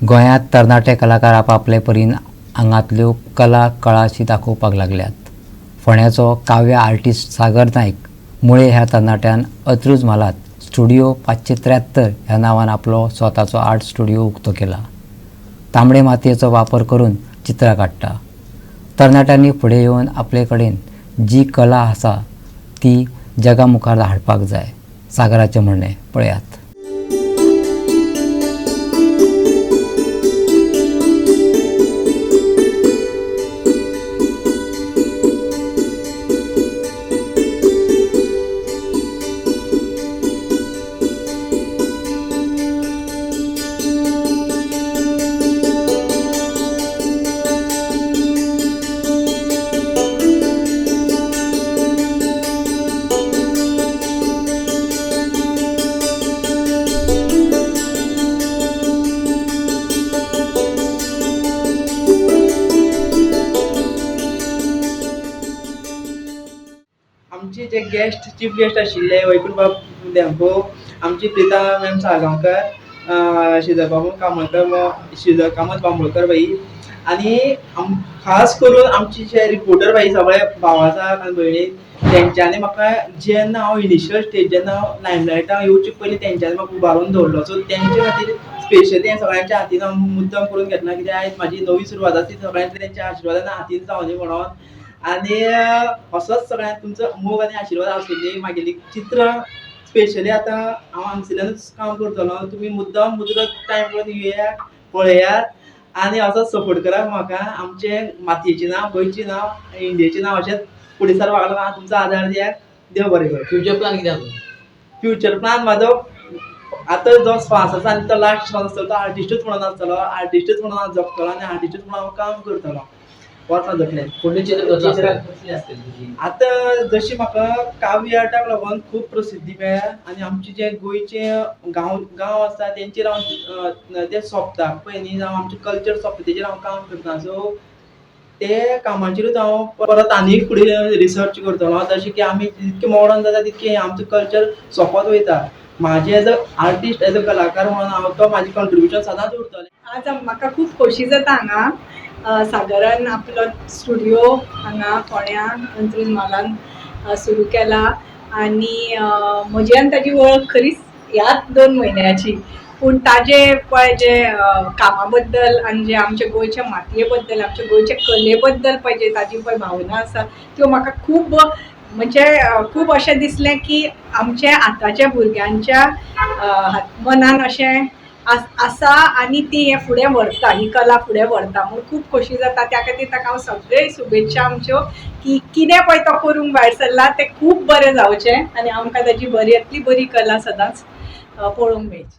गोंयांत तरणाटे कलाकार आपापले परीन आंगांतल्यो कला कळाशी दाखोवपाक लागल्यात. फोंड्याचो काव्य आर्टिस्ट सागर नायक मुळे ह्या तरणाट्यान अंत्रुज म्हालांत स्टुडिओ 573 ह्या नांवान आपलो स्वताचो आर्ट स्टुडिओ उक्तो केला. तांबडे मातयेचो वापर करून चित्रां काडटा. तरणाट्यांनी फुडें येवन आपले कडेन जी कला आसा ती जगा मुखार हाडपाक जाय, सागराचें म्हणणें. पळयात. आमचे जे गेस्ट, चीफ गेस्ट आशिल्ले वैकुंठ बाब धेंपो, आमची प्रिता मॅम साळगांवकर, श्रीधर कामलकर, श्रीधर कामत बांबोळकर बाई आनी खास करून आमचे जे रिपोर्टर बाई, सगळे भाव आसा आनी भयणी, तेंच्यांनी म्हाका जेन्ना हांव इनिशियल स्टेज, जेन्ना हांव लायमलायटाक येवचे पयलीं तेंच्यांनी म्हाका उबारून दवरलो. सो तेंचे खातीर स्पेशली सगळ्यांच्या हातीन हांव मुद्दम करून घेतला, कित्याक आयज म्हाजी नवी सुरवात आसा ती सगळ्यांच्या तेंच्या आशिर्वादान हातीन जावनी म्हणून. आनी असोच सगळ्यांक तुमचो मोग आनी आशिर्वाद आसुंदी. म्हागेली चित्रां स्पेशली आतां हांव हांगसरल्यानूच काम करतलो. तुमी मुद्दम मुजरत टायम करून येयात, पळयात आनी असोच सपोर्ट करात म्हाका. आमचें मातयेचें नांव, गोंयचें नांव, इंडियेचें नांव अशेंच फुडें सरपाक लागून तुमचो आदार दियात. देव बरें करूं. फ्युचर प्लॅन कितें आसा? फ्युचर प्लॅन म्हाजो आतां जो श्वास आसा आनी तो लास्ट श्वास आसतलो तो आर्टिस्टूच म्हणून आसतलो, आर्टिस्टूच म्हणून हांव जगतलो आनी आर्टिस्टूच म्हणून हांव काम करतलो. होच म्हाजो प्लॅन. फुडली चित्र कसली आसतली तुजी? आतां जशी म्हाका काव्य आर्टाक लागून खूब प्रसिद्धी मेळ्ळ्या आनी आमचे जे गोंयचे गांव गांव आसा तेंचेर हांव ते सोंपता पळय न्ही, जावं आमचें कल्चर सोंपता तेजेर हांव काम करता. सो ते कामाचेरूच हांव परत आनी फुडें रिसर्च करतलो. जशें की आमी जितके मॉडर्न जाता तितकें आमचें कल्चर सोंपत वयता. म्हाजें as a artist, as a कलाकार म्हणून हांव तो म्हाजें कंट्रिब्युशन सदांच उरतलें. आज म्हाका खूब खोशी जाता हांगा सागरान आपलो स्टुडिओ हांगा फोंड्या अंत्रुज म्हालान सुरू केला आनी म्हजी आनी ताजी वळख खरीच ह्याच 2 म्हयन्याची, पूण ताजे पळय जे कामा बद्दल आनी जे आमच्या गोंयच्या मातये बद्दल, आमच्या गोंयच्या कले बद्दल पळय जे ताजी पळय भावना आसा त्यो म्हाका खूब म्हणजे खूब अशें दिसलें की आमच्या आतांच्या भुरग्यांच्या मनान अशें आसा आनी ती हें फुडें व्हरता, ही कला फुडें व्हरता म्हूण खूब खोशी जाता. त्या खातीर ताका हांव सगळे शुभेच्छा आमच्यो की कितें पळय तो करूंक भायर सरला तें खूब बरें जावचें आनी आमकां ताजी बऱ्यांतली बरी कला सदांच पळोवंक मेळची.